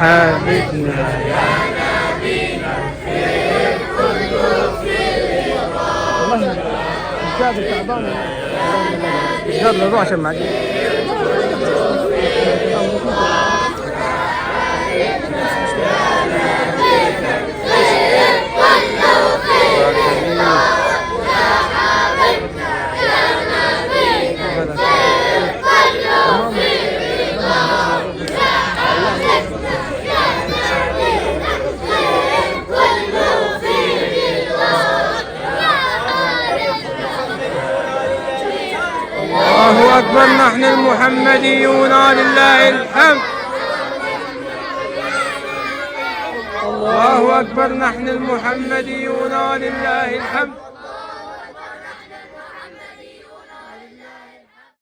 حبيبنا يا نبينا الخير كله في رضاك. والله مش قادر، تعبان، مش قادر اروح عشان معدي. الخير كله في رضاك يا حبيبنا يا نبينا الخير كله في رضاك يا حبيبنا يا نبينا الخير كله في رضاك يا حبيبنا. الله أكبر، نحن المحمديون لله الحمد. الله أكبر، نحن المحمديون لله الحمد.